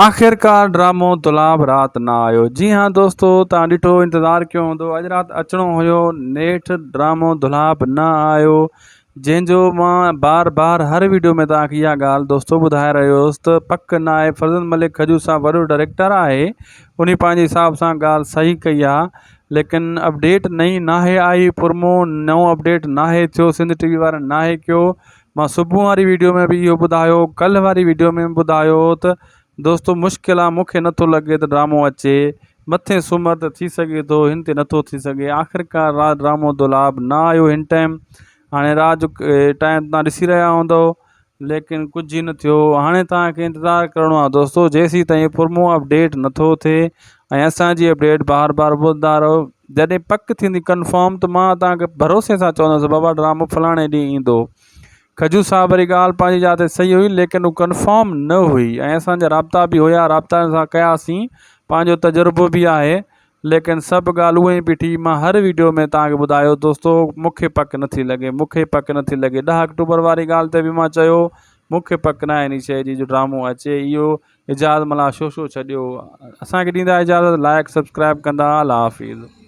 آخرڪار ڊرامو دولاب رات نه آيو. جي ها دوستو توهان ڏٺو انتظار ڪيو هوندو اڄ رات اچڻو هيو نيٺ ڊرامو دولاب نه آيو جنهن جو مان بار بار هر ويڊيو ۾ توهان کي اها ڳالهه دوستو ٻڌائي رهيو هوس ته پڪ نه آهي فرزند ملڪ کجو صاحب وڏو ڊائريڪٽر آهي انهي پنهنجي حساب سان ڳالهه صحيح ڪئي آهي ليڪن اپڊيٽ نئين ناهي آئي پرمو نئون اپڊيٽ ناهي ٿيو سنڌ ٽي وي وارن ناهي ڪيو مان صبح واري ويڊيو ۾ به اهو ٻڌايو ڪلهه واري ويڊيو ۾ به ٻڌايو ته دوستو مشڪل آ مونکي نٿو لڳي ته ڊرامو اچي مٿي سومر ته ٿي سگهي ٿو هن تي نٿو ٿي سگهي آخرڪار رات ڊرامو دولاب نه آيو هن ٽائيم هاڻي رات جو ٽائيم تان ڏسي رهيا هوندو ليڪن ڪجهه ئي نه ٿيو هاڻي توهان کي انتظار ڪرڻو آ دوستو جيسين تائين پرمو اپڊيٽ نٿو ٿئي ۽ اسان جي اپڊيٽ بار بار ٻڌندا رهو جڏهن پڪ ٿيندي ڪنفرم ته مان توهان کي ڀروسي سان چوندس بابا ڊرامو فلاڻي ڏينهن ايندو کجو صاحب واري ڳالهه پنهنجي جاء تي صحيح هئي ليڪن هو ڪنفرم نه هئي ۽ اسان جا رابطا به هيا رابطا اسان ڪياسين پنهنجو تجربو به آهي ليڪن سڀ ڳالهه اونئي بيٺي مان هر ويڊيو ۾ توهان کي ٻڌايو دوستو مونکي پڪ نٿي لڳي مونکي پڪ نٿي لڳي ڏهه آڪٽوبر واري ڳالهه تي به مان چيو مونکي پڪ ناهي ان شيء جي جو ڊرامو اچي اهو اعجاز ملاح شوشو ڇڏيو اسان کي ڏيندا اجازت لائڪ سبسڪرائب ڪندا الله حافظ.